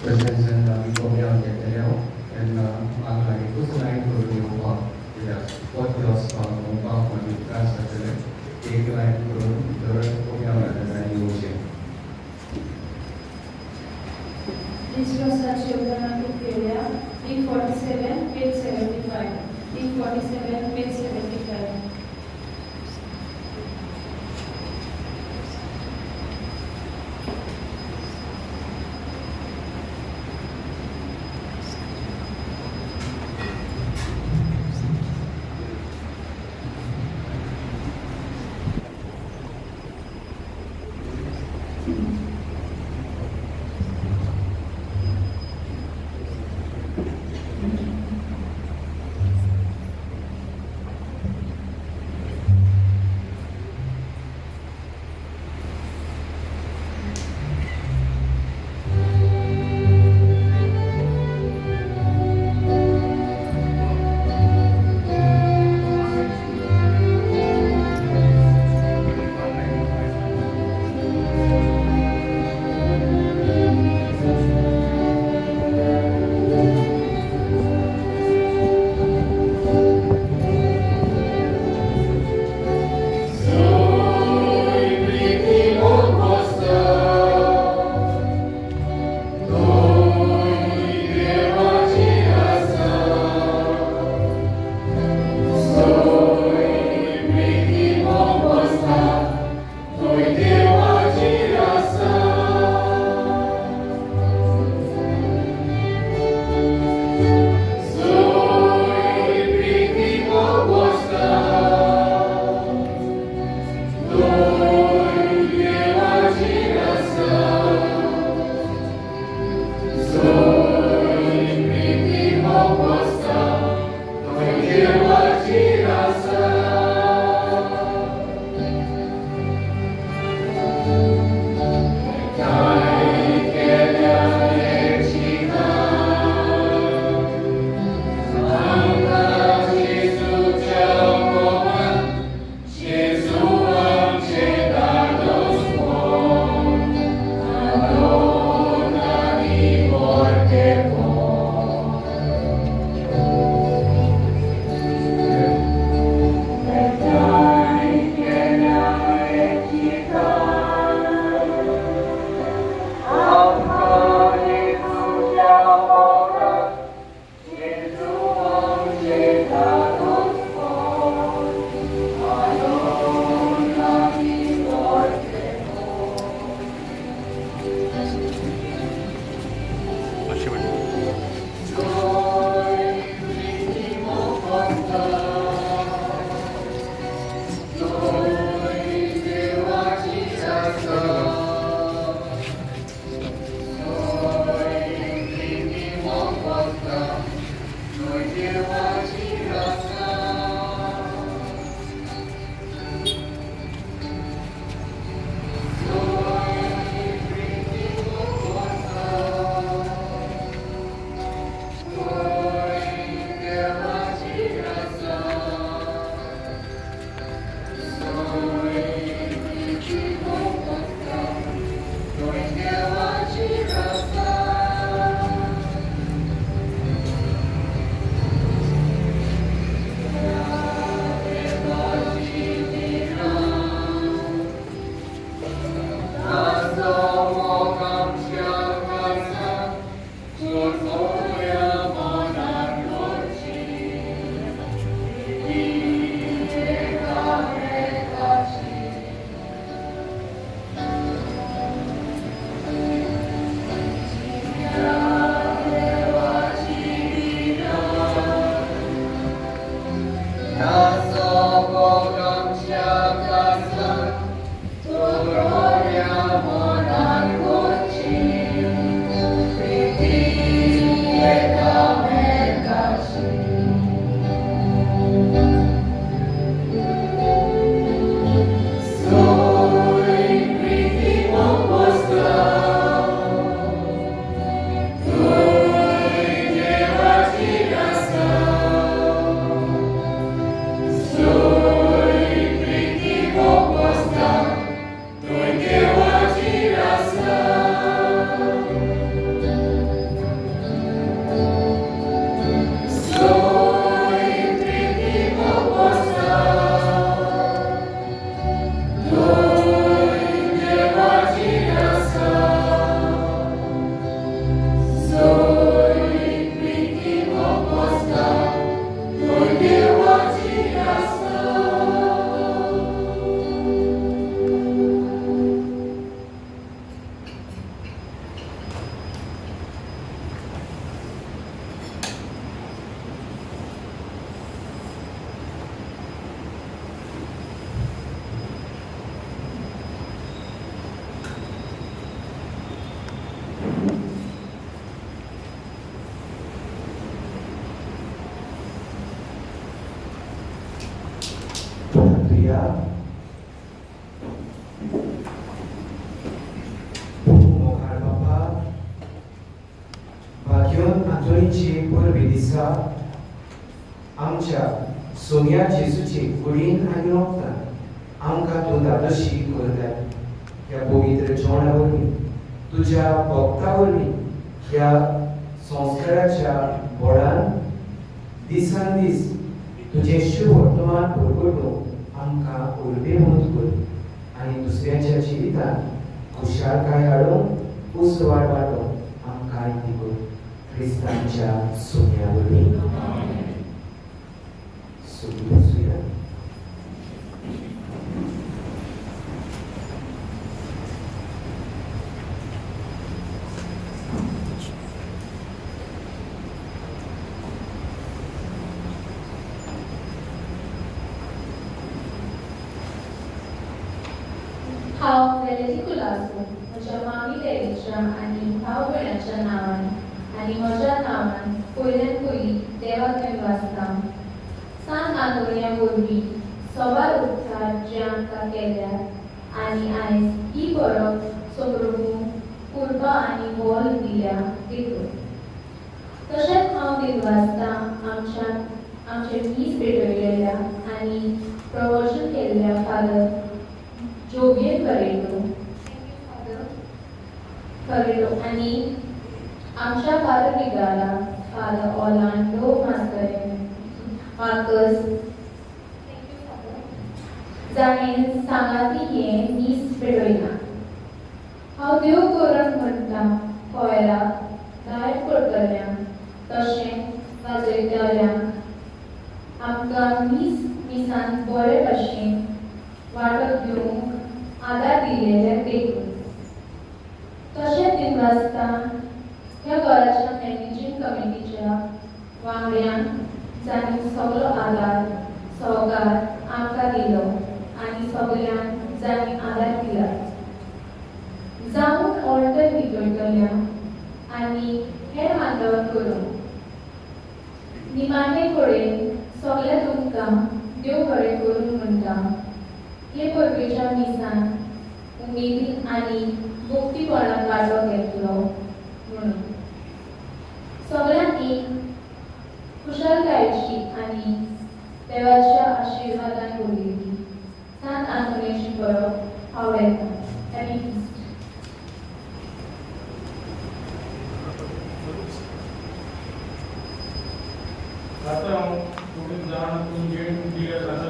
तशेंच जेन्ना आमी कोम्यांव घेतले तेन्ना हांगा एकूच लायन करून येवपाक, कित्याक परते वचपाक भोंवपाक मागीर त्रास जातले. एक लायन करून भितर कोम्यांव घेतले आनी येवचें. विश्वासाची योगदान खूब केल्या. 347 page 75, 347 page 75. So घेवया. मोगाळ बाबा, भाग्योन आंतोनीचे परबे दिसा आमच्या सोन्या जेजूचे कुडीन आनी रोगतान आमकां तूं धादोशी करताय. ह्या पवित्र जेवणा वरवीं, तुज्या भक्ता वरवीं, ह्या संस्काराच्या बोडान दिसान दीस तुजें शुभ वर्तमान परगटूंक आमकां उर्बेवंत कर आनी दुसऱ्यांच्या जिवितांत खुशालकाय हाडूंक उसवाड वांटूंक आमकां ती कर. क्रिस्तांच्या सोन्या वरवीं. सुया. हांव वेलेरी कुलासो म्हज्या मामी डॅडीच्या आनी भाव भयणाच्या नांवान आनी म्हज्या नांवान पयल्यान पयलीं देवाक दिनवासता. सान आंतोनिया वरवीं सवार उपचार जे आमकां केल्यात आनी आयज ही परब समृभू कुर्बा आनी बोल दिल्या देखून. तशेंच हांव दिनवासता आमचें मीस पेटयलेल्या आनी प्रवचन केल्ल्या फादर जोवियन बरेटो फादर आनी आमच्या फादर विगारा फादर ऑर्लांडो मार्कस जाणें सांगाती हें मीस पेटयलां. हांव देव करून म्हणटा कोयराक गायब करतल्यांक तशें वाजयतल्यांक आमकां मिसान बरे भशेन वांटो घेवंक आदार दिलेले देखून. तशेंच दिनवासता ह्या घराच्या मॅनेजींग कमिटीच्या वांगड्यांक जांणी सगलो आदार सहकार आमकां दिलो आनी सगल्यांक जांणी आदार दिला. जावन ऑल्टर विकयतल्यांक आनी हेर मानव करूंक. निमाणे कडेन सगळ्या तुमकां देव बरें करूंक म्हणटा. हे परबेच्या मिसान उमेदीन आनी भक्तीपणान वांटो घेतलो म्हणून सगळ्यांक एक खुशालकायेची आनी देवाच्या आशिर्वादान भरिल्ली सान आंतोनियाची परब आवडटा. Happy feast. आतां हांव थोडीं जाणां तूं जेण दिल्या सांता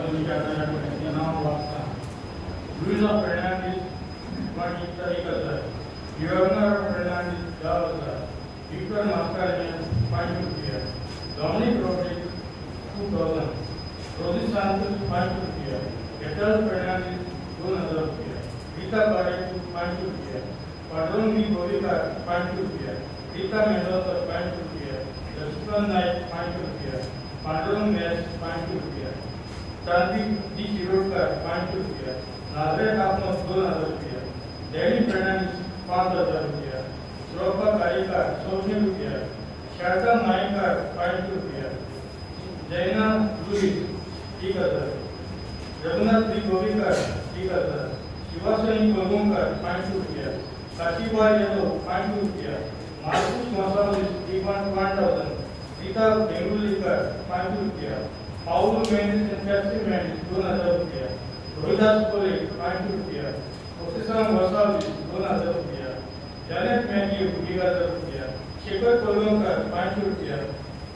नांव वाचता. लुईजा फेर्नांडीस 1000, गिवर्नर फेर्नांडीस 10,000, विक्टर मास्कारेन्हास 5 रुपया, डॉमिनिक रॉड्रिग्स 2000, रोजी सांतोस 5 रुपया, एटल फेर्नांडीस 2000 रुपया, रीता बारेटो 5 रुपया, पाड्रोन बी गोविकार 5 रुपया, रीता मेंडोसा 5 रुपया, लक्ष्मण नायक 5 रुपया, पांडुरंग व्यास 5 रुपया, क्रांती डी शिरोडकर 5 रुपया, नाजरेत आफनोस 2000 रुपया, डॅनी फेर्नांडीस 5000 रुपया, श्रोपा कारीकर 100 रुपया, शारदा नायकर 5 रुपया, जैना लुईस 1000, रघुनाथ बी गोविकर 1000, शिवासनी कोलगोंकर 5 रुपया, काशीबाई यादव 5 रुपया, मार्कुस गोंसाल्विस 1000, रीता बेंगुलीकर 5 रुपया, Paulo Mendis and Pepsi Mendis 2000 रुपया, रोहिदास कोले 5 रुपया, ओसेसन गोंसाल्विस 2000 रुपया, जैनेट मैथ्यू 1000 रुपया, शेखर कोलगोंकर 5 रुपया,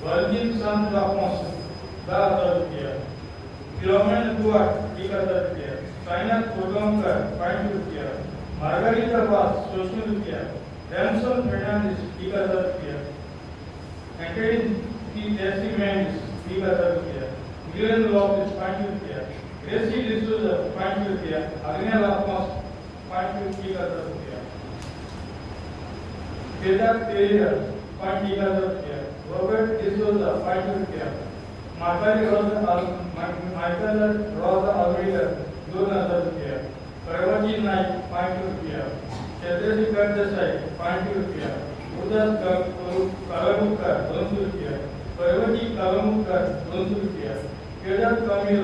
वर्जिन सांत आफोंस 10000 रुपया, फिलोमेन दुआर्ट 1000 रुपया, साईनाथ कोलगोंकर 5 रुपया, मार्गारिता वास 100 रुपया, रैमसन फेर्नांडिस 1000 रुपया, एंटनी टी टेसी मेंडिस 1000 रुपया, मिलियन लोपेस 5 रुपया, ग्रेसी डिसूजा 5 रुपया, अग्निया आफोंस 5 रुपया, केदार पेरेरा 5000 रुपया, रॉबर्ट डिसूजा 5 रुपया, माइकल रोजा अल्मीडा 2000 रुपया, परवजी नाईक 5 रुपया, चंद्रशेखर देसाई 5 रुपया, उदास कालमुखकर 200 रुपया, परवजी कालमुखकर 200 रुपया, केदार कमील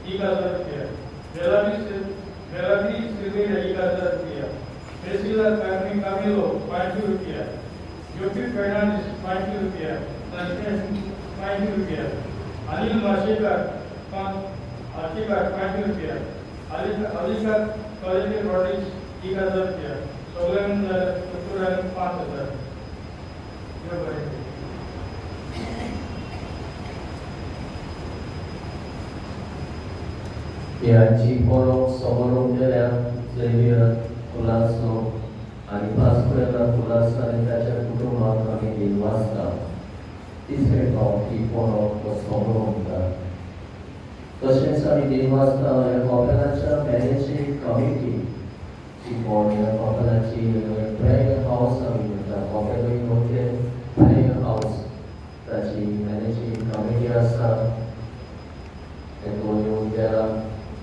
1000 रुपया, बेलाबी सिल्वेरा 1000 रुपया, प्रेसिला कामिलो 500 रुपया, ज्योती फेर्नांडीस 500 रुपया, 500 रुपया, अनिल माशेकर 500 रुपया, अलिशा कॉलेज रॉड्रिग्स 1000 रुपया, सगळ्यांक जाल्यार 5000. बरें. ह्याची परब समारोप केल्या झेवियर कुलासो आनी पास्कुएला कुलासो आनी ताच्या कुटुंबाक आमी दिनवासता. तिसरे फावट ही परब हो समारोप जाता. तशेंच आमी दिनवासता ह्या कॉपेलाच्या मॅनेजींग कमिटी जी कोण ह्या कॉपेलाची प्रेयर हावस आमी म्हणटा, कॉपेलूय न्हू प्रेयर हावस, ताची मॅनेजींग कमिटी आसा. तेतून येवन गेला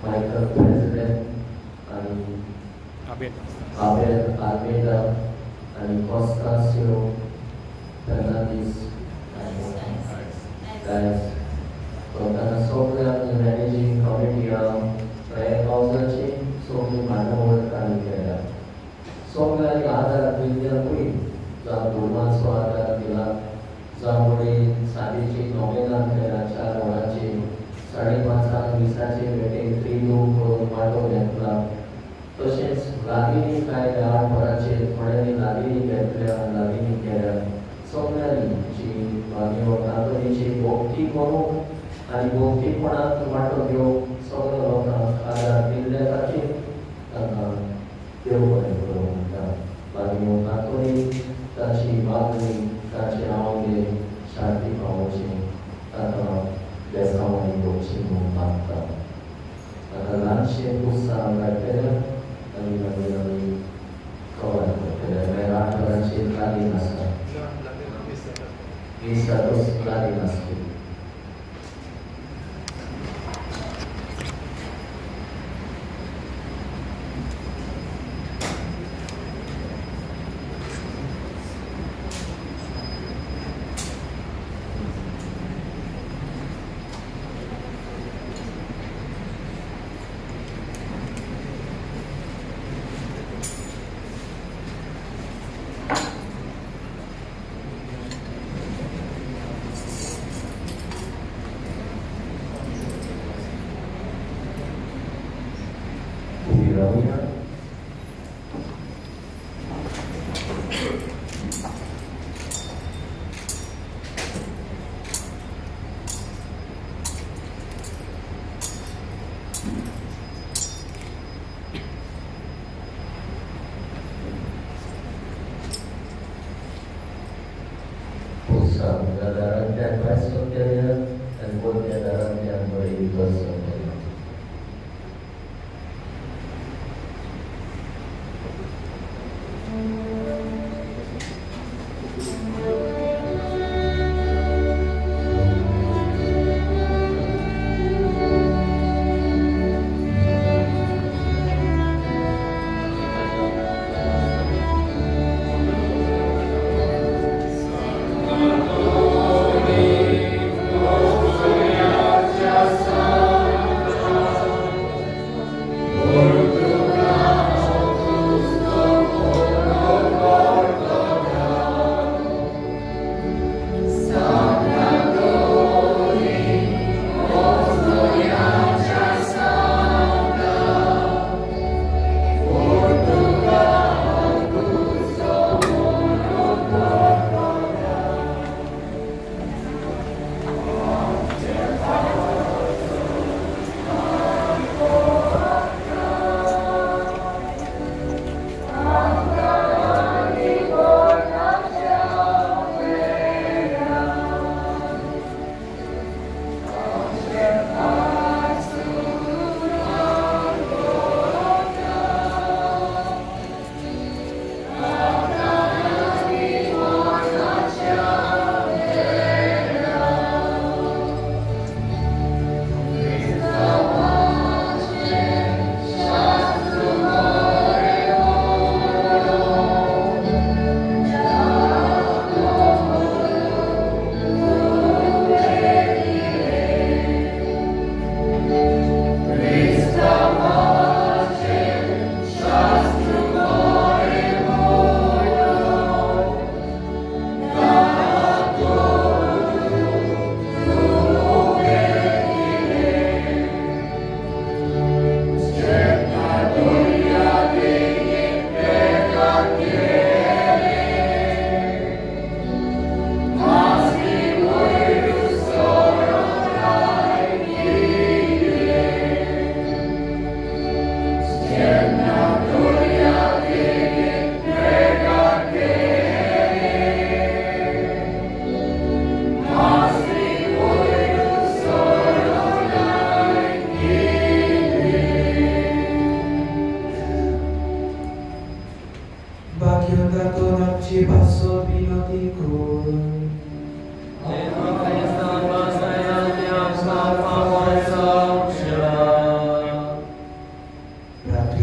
मायकल प्रेसिडेंट आनी आबेल आल्मेदा आनी कॉस्तासियो फेर्नांडीस डायस. तांकां सगळ्यांक मॅनेजींग कमिटी प्रेयर हावसाची सगळी मांडावळ तांणी केल्या. सगळ्यांनी आदार दिल्ल्याकूय, जावं भुरग्यांचो आदार दिला, जावं वडील सादेची नोवेनां केल्या 4 वरांची, 5:30 मिसाचे भेटेक त्रिदू करून वांटो घेतला. तशेंच लागिनी कांय 8 वरांचेर थोड्यांनी लागिनी घेतल्या, लागिनी केल्या. सगळ्यांनी जी मागीर कातोलीची भक्ती करूंक आनी भक्तीपणांत वांटो घेवंक सगळ्या लोकांक आदार दिल्ल्या खातीर तांकां देव बरें करूं म्हणटा. मागीर कातोली ताची मागणी, ताचे आवडे शांती पावोवची, तांकां बेसांवांनी घेवची म्हूण मागता. ताका ल्हानशें पुस्तक काडटलें आनी मागीर आमी कवर करतले. मागीर 8 वरांचेर लागीं आसता, मिसाकूच लागीं आसली. Amen.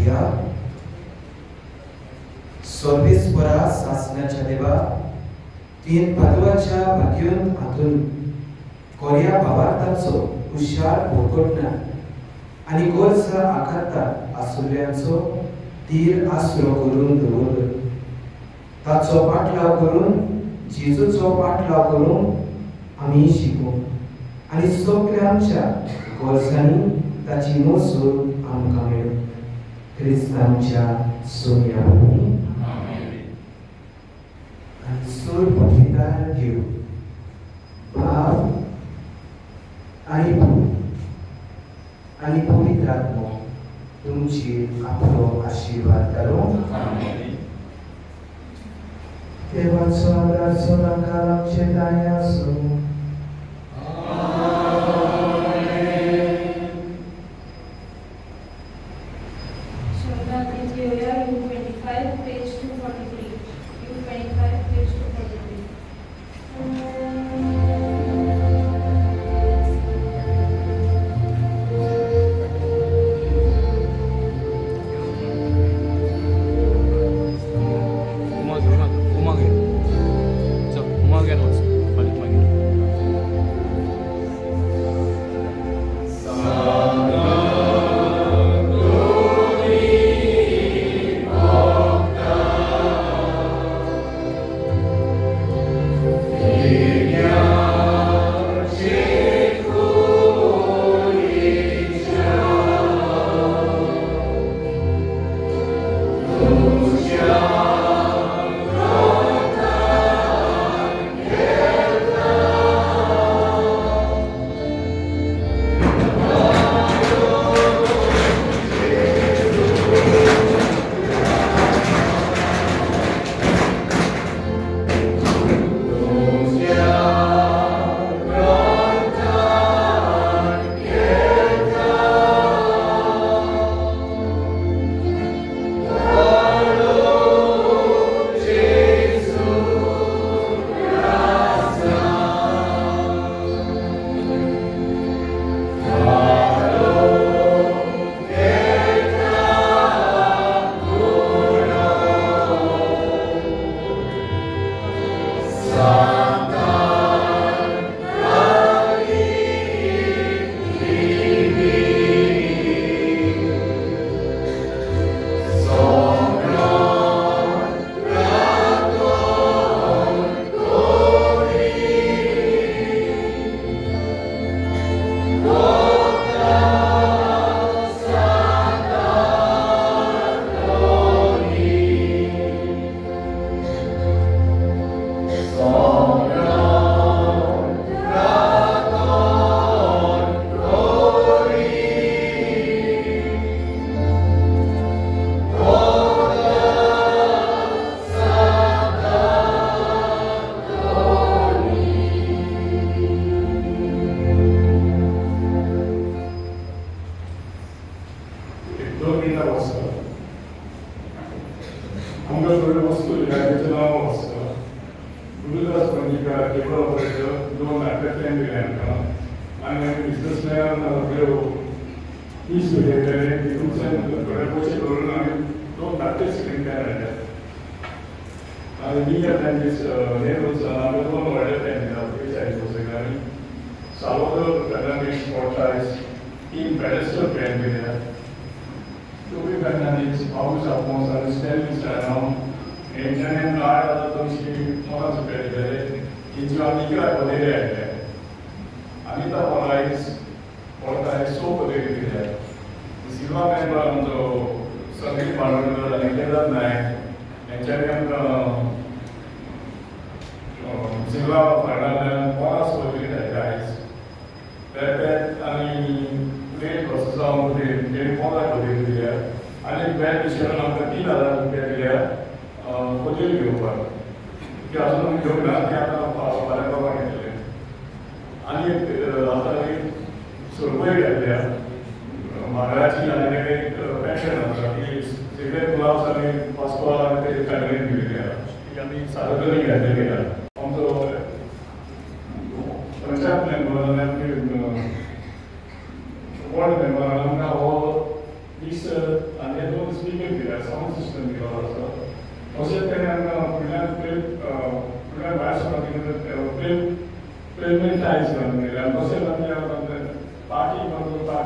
प्रार्थुया. सर्वेस्परा सासणाच्या देवा, तीन पादुवाच्या भाग्योन हातून कोऱ्या भावार्थाचो हुशार भोगटना आनी गोरसा आखाता आसुल्यांचो धीर आसरो करून दवरलो. ताचो पाटलाव करून, जेजूचो पाटलाव करून आमी शिकूं आनी सगळ्या आमच्या गरजांनी ताची मोसूर आमकां मेळूं. क्रिस्तांच्या सोम्या वरवीं. आनी सोर पवित्र देव बाप आनी पूत आनी पवित्र आत्मो तुमचेर आपलो आशिर्वाद घालूं. देवाचो आदार सदांकाळ आमचे दाय आसूं.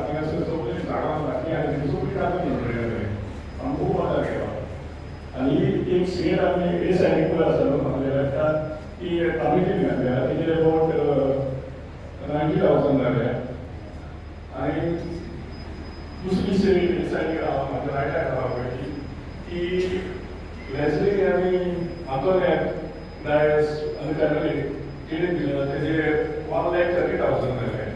थिंगासर सगळीं झाडां धाकलीं आनी सगळीं काडून घेतली आमकां खूब मजा केला. आनी एक शेड आमी ए सायडीकूय आसा न्हू आमच्या लेफ्टाक ती कमिटीन घातल्या तेजेर अबावट 90,000 जाल्या. आनी दुसरी शेड ए सायडीक आहा म्हाज्या रायटाक आहा पळय ती लेस्ली आनी आंतोनेत डायस आनी फॅमिली तिणें दिल्या तेजेर 1,30,000 जाले.